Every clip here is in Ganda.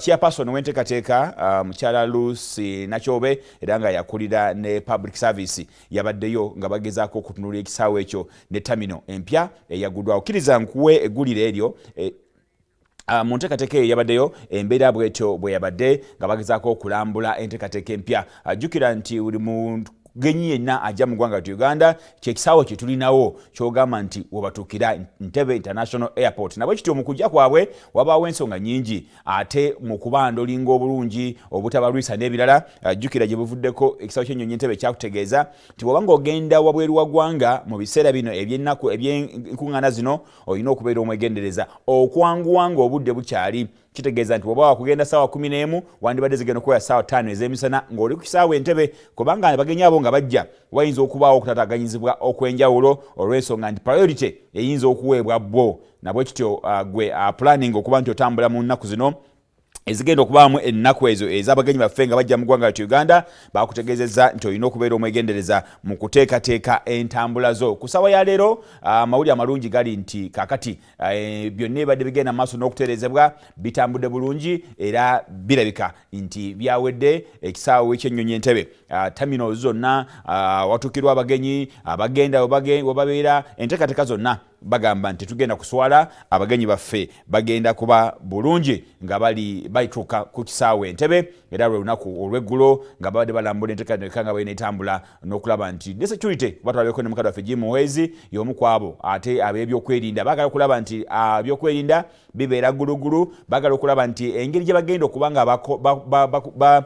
Chairperson w'enteekateeka, mukyala Lucy Nakyobe, era nga yakulira ne public service, yabaddeyo nga bagezaako okutunulira ekisaawe ekyo ne terminal empya eyaguddwawo. Kkiriza nkuwe eggulire eryo mu nteekateeka eyo yabaddeyo. Embeera bwetyo bwe yabadde nga bagezaako okulambula enteekateeka empya. Jjukira nti buli mugenyi yenna ajja mu ggwanga ti Uganda, kyekisaawe kye tulinawo kyogamba nti webatuukira, Ntebe International Airport. Nabwe kityo mu kujja kwabwe wabaawo ensonga nyingi, ate mu kubandolinga obulungi, obutabalwisa n'ebirala. Jjukira gye buvuddeko ekisaawe ky'ennyonyi Entebe kyakutegeeza nti bw'oba ng'ogenda wabweru wa ggwanga mu biseera bino ebyennaku ebyenkuŋŋaana zino, olina okubeera omwegendereza okwanguwa nga obudde bukyali. Kitegeeza nti bw'oba wakugenda saawa 11, wandibadde zigenda okubeera saawa 5 ez'emisana ng'oli ku kisaawe Entebe, kubanga abagenyi abo nga bajja wayinza okubaawo okutaataganyizibwa okw'enjawulo olw'ensonga nti priority eyinza okuweebwa bo. Nabwe kityo gwe planning okuba nti otambula mu nnaku zino ezigenda okubaamu ennaku ezo ez'abagenyi baffe nga bajja mu ggwanga lyattu Uganda, bakutegeezezza nti olina okubeera omwegendereza mu kuteekateeka entambula zo. Ku ssaawa ya leero, amawulire amalungi gali nti kakati byonna ebibadde bigenda mu maaso n'okutereezebwa bitambudde bulungi era birabika nti byawedde. Ekisaawe ky'ennyonyi Entebe, terminals zonna watuukirwa abagenyi abagenda webabeera, enteekateeka zonna bagamba nti tugenda kuswala, abagenyi baffe bagenda kuba bulungi nga bali balituuka ku kisaawe Entebe. Era lwe lunaku olw'eggulo nga babadde balambula enteekateeka nga balina etambula n'okulaba nti ne security, kuba twalabeko ne mukadde waffe Jim Muhwezi y'omu ku abo ate ab'ebyokwerinda. Baagala okulaba nti ebyokwerinda bibeera gulugulu, baagala okulaba nti engeri gye bagenda okuba nga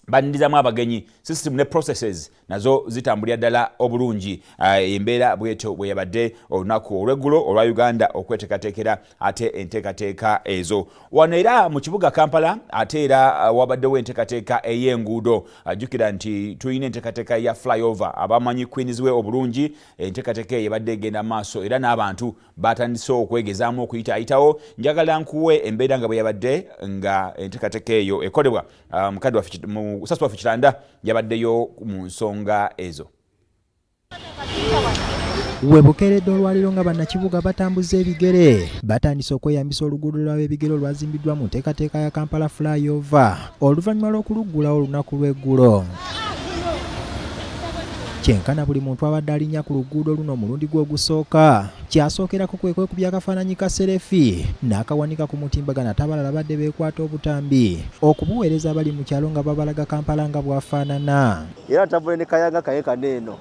banirizamu abagenyi, system ne processes nazo zitambulira ddala obulungi. Embeera bwetyo bwe yabadde olunaku olw'eggulo olwa Uganda okweteekateekera ate enteekateeka ezo. Wano era mu kibuga Kampala ate era wabaddewo enteekateeka ey'enguudo. Jjukira nti tulina enteekateeka ya flyover, abamanyi Queensway obulungi. Enteekateeka eyo ebadde egenda maaso era n'abantu batandise okwegezaamu okuyitaayitawo. Njagala nkuwe embeera nga bwe yabadde nga enteekateeka eyo ekolebwa. Mukadde waffe, musasi waffe Kiranda yabaddeyo mu nsonga ezo. We bukeeredde olwaleero nga bannakibuga batambuza ebigere batandise okweyambisa oluguudo lw'ab'ebigere olwazimbiddwa mu nteekateeka ya Kampala Flyover oluvannyuma lw'okuluggulawo olunaku lw'eggulo. Kyenkana buli muntu abadde alinnya ku luguudo luno omulundi gwe ogusooka, kyasookerako kwe kwekubya akafaananyi ka selfie n'akawanika ku mutimbagano, ate abalala badde beekwata obutambi okubuweereza abali mu kyalo nga babalaga Kampala nga bw'afaanana. Era ntambule ne kayanga kaye kano eno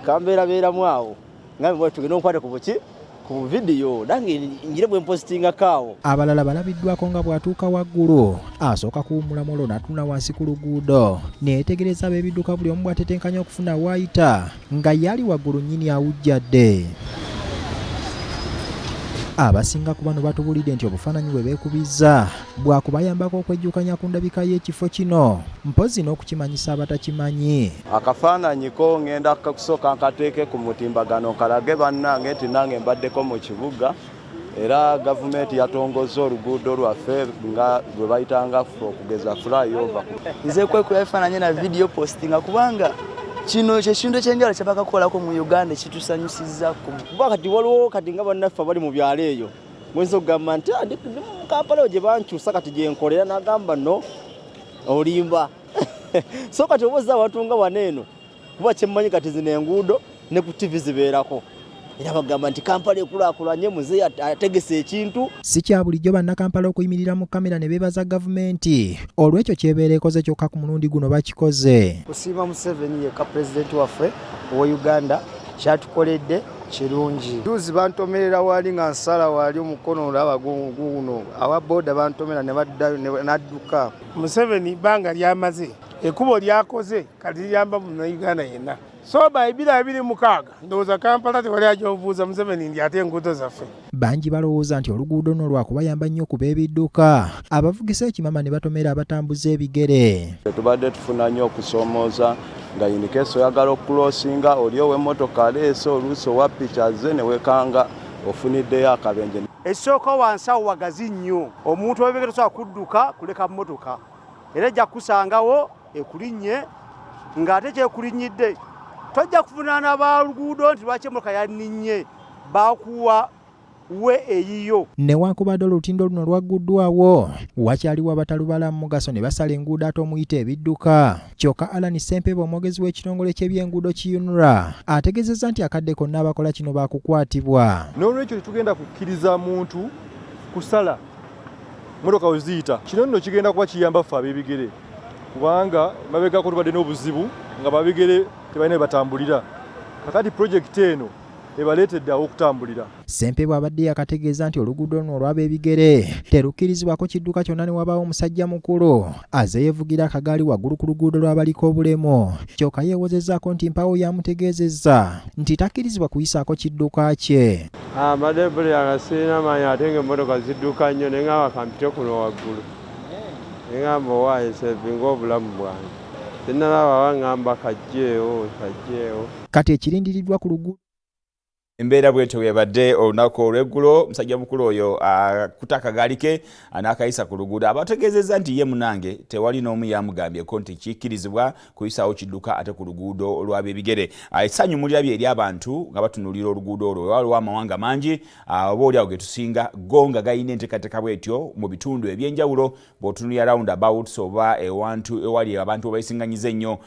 kambeerabeeramu awo nga tugenda onkwate ku buki ku vidiyo nange ngire bwe mpositingako awo. Abalala balabiddwako nga bw'atuuka waggulu asooka kuwummulamu, olwo n'atunula wansi ku luguudo neyetegereza ab'ebidduka buli omu bw'atetenkanya okufuna waayita nga yali waggulu nnyini awujjadde. Abasinga ku bano batubulidde nti obufaananyi bwe beekubizza bwakubayambako okwejjukanya ku ndabika y'ekifo kino, mpozzi n'okukimanyisa abatakimanyi. Akafaananyi ko ngenda kusooka nkateeke ku mutimbagano nkalage bannange nti nange mbaddeko mu kibuga, era gavumenti yatongozza oluguudo lwaffe nga lwe bayitanga ffe okugeza flyover. Nze kwekula ebifaananyi na video postinga, kubanga kino kyekintu ekyenjawulo kyebakakolako mu Uganda ekitusanyusizzaako. Kuba kati waliwo kati nga bannaffe abali mu byalo eyo, muyinza okugamba nti, "Ah, ndi mu Kampala gye bankyusa kati gye nkolera," n'agamba, "No, olimba." So kati oba ozza abantu nga wano eno, kuba kyemmanyi kati zino enguudo ne ku TV zibeerako, era bagamba nti Kampala ekulaakulanye, muzeeyi ategese ekintu. Si kya bulijjo bannakampala okuyimirira mu kamera ne beebaza gavumenti olw'ekyo kyebeera ekoze, kyokka ku mulundi guno bakikoze. Kusiima Museveni yekka, pulezidenti waffe owa Uganda, kyatukoledde kirungi. Juzi bantomerera wali nga nsala wali omukono, olaba guno awa boda bantomera ne baddayo nadduka. Museveni bbanga lyamaze, ekkubo lyakoze kati liyamba Munnayuganda yenna. So by 2026 ndowooza Kampala tewali ajobuuza Museveni ndi ate enguudo zaffe. Bangi balowooza nti oluguudo luno lwakubayamba nnyo ku b'ebidduka abavugisa ekimama ne batomera abatambuza ebigere. Tubadde tufuna nnyo okusoomooza nga in case oyagala okucrossinga, oli ow'emmotoka aleese, oluusi owa piki azze, ne wekanga ofuniddeyo akabenje. Ekisooka, wansi awo wagazi nnyo, omuntu ow'ebigere tosobola kudduka kuleka mmotoka, era ejja kukusangawo ekulinnye, ng'ate kyekulinnyidde tojja kuvunaana ba luguudo nti lwaki emmotoka yanninnye, bakuwa. We eyiyo. Newankubadde olutindo luno lwagguddwawo, wakyaliwo abatalubalamu mugaso ne basala enguudo ate omuyita ebidduka. Kyokka Allan Ssempebwa omwogezi w'ekitongole ky'ebyenguudo ki UNRA ategeezezza nti akadde konna abakola kino baakukwatibwa. N'olwekyo tetugenda kukkiriza muntu kusala mmotoka we ziyita. Kino nno kigenda kuba kiyamba ffe ab'ebigere kubanga emabegako tubadde n'obuzibu nga ab'ebigere tebalina we batambulira. Kakati pulojekiti eno ebaleetedde aw'okutambulira. Ssempebwa abadde yakategeeza nti oluguudo luno olw'ab'ebigere terukkirizibwako kidduka kyonna ne wabaawo musajja mukulu azze yeevugira akagaali waggulu ku luguudo lw'abaliko obulemu kyokka yeewozezzaako nti mpaawo yamutegeezezza nti takkirizibwa kuyisaako kidduka kye. Ah, mbadde mpulira nga sirina maanyi ate ng'emmotoka zidduka nnyo ne ngamba kampite kuno waggulu ne ngamba owaaye nsevinga obulamu bwange sinnalaba bangamba kajjeewo kajjeewo. Kati ekirindiriddwa ku luguudo. Embeera bwetyo bwebadde olunaku olweggulo, musajja mukulu oyo akuta akagaali ke n'akayisa ku luguudo. Abategeezezza nti ye munange tewali n'omu yamugambyeko nti kikkirizibwa kuyisaawo kidduka ate ku luguudo olw'ab'ebigere. Essanyu mulirabye eri abantu nga batunuulira oluguudo olwo. Waliwo amawanga mangi oba oli awo ge tusinga go nga galina enteekateeka bwetyo mu bitundu eby'enjawulo. Bw'otunuulira round abouts oba ewantu ewali abantu webesinganyiza ennyo,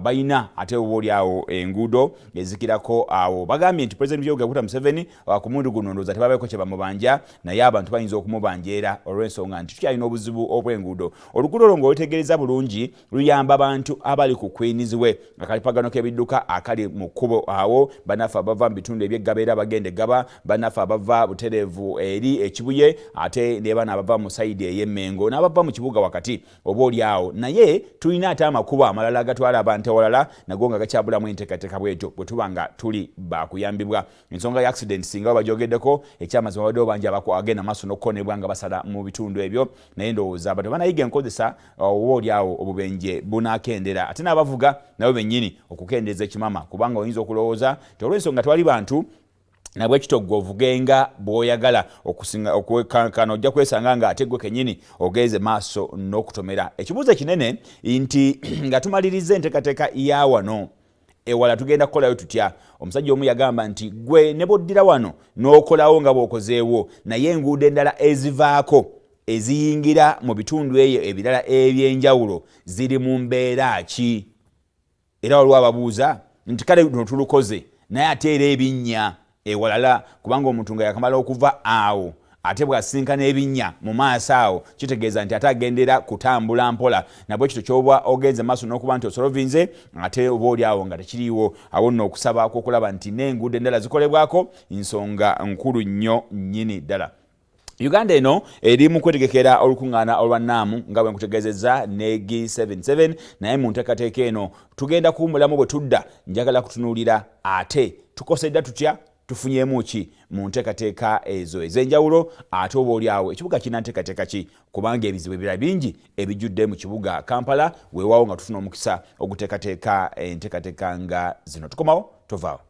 balina ate oba oli awo enguudo ezikirako awo. Bagambye nti Pulezidenti Yoweri Kaguta Museveni ku mulundi guno ndowooza tebabeeko kye bamubanja, naye abantu bayinza okumubanja era olw'ensonga nti tukyalina obuzibu obw'enguudo. Oluguudo olwo ng'olwetegereza bulungi luyamba abantu abali ku Queens Way, akalipagano k'ebidduka akali mu kkubo awo, bannaffe abava mu bitundu eby'e Ggaba era abagenda e Ggaba, bannaffe abava butereevu eri e Kibuye, ate ne bano abava mu sayidi ey'e Mmengo n'abava mu kibuga wakati oba oli awo. Naye tulina ate amakubo amalala agatwala abantu awalala nago nga gakyabulamu enteekateeka bwetyo bwe tuba nga tuli baakuyambibwa. Ensonga ya accident singa bagyogeddeko, ekyamazima babaddewo bangi abagenda maaso n'okukonebwa nga basala mu bitundu ebyo, naye ndowooza abantu banayiga enkozesa oba oli awo obubenje bunakendera, ate n'abavuga nabo bennyini okukendeeza ekimama, kubanga oyinza okulowooza nti olw'ensonga tewali bantu nabwekityo ggwe ovugenga bw'oyagala okusinga okwekankana, ojja kwesanga nga ate ggwe kennyini ogenze maaso n'okutomera. Ekibuuzo ekinene nti nga tumaliriza enteekateeka ya wano ewala tugenda kukolayo tutya? Omusajja omu yagamba nti ggwe ne bw'oddira wano n'okolawo nga bw'okozeewo, naye enguudo endala ezivaako eziyingira mu bitundu eyo ebirala eby'enjawulo ziri mu mbeera ki? Era waliwo ababuuza nti kale luno tulukoze, naye ate era ebinnya ewalala, kubanga omuntu nga yakamala okuva awo ate bw'asisinkana ebinnya mu maaso awo kitegeeza nti ate agendera kutambula mpola, nabwekityo ky'oba ogenze maaso n'okuba nti osolovinze ate oba oli awo nga tekiriiwo. Awo nno okusaba kw'okulaba nti n'enguudo endala zikolebwako nsonga nkulu nnyo nnyini ddala. Uganda eno eri mu kwetegekera olukuŋŋaana olwa NAM nga bwe nkutegeezezza ne G77, naye mu nteekateeka eno tugenda kuwummulamu bwe tudda njagala kutunuulira ate tukosedda tutya, tufunyeemu ki mu nteekateeka ezo ez'enjawulo, ate oba oli awo ekibuga kirina nteekateeka ki, kubanga ebizibu ebirala bingi ebijjudde mu kibuga Kampala. Weewaawo nga tufuna omukisa oguteekateeka enteekateeka nga zino. Tukomawo, tovaawo.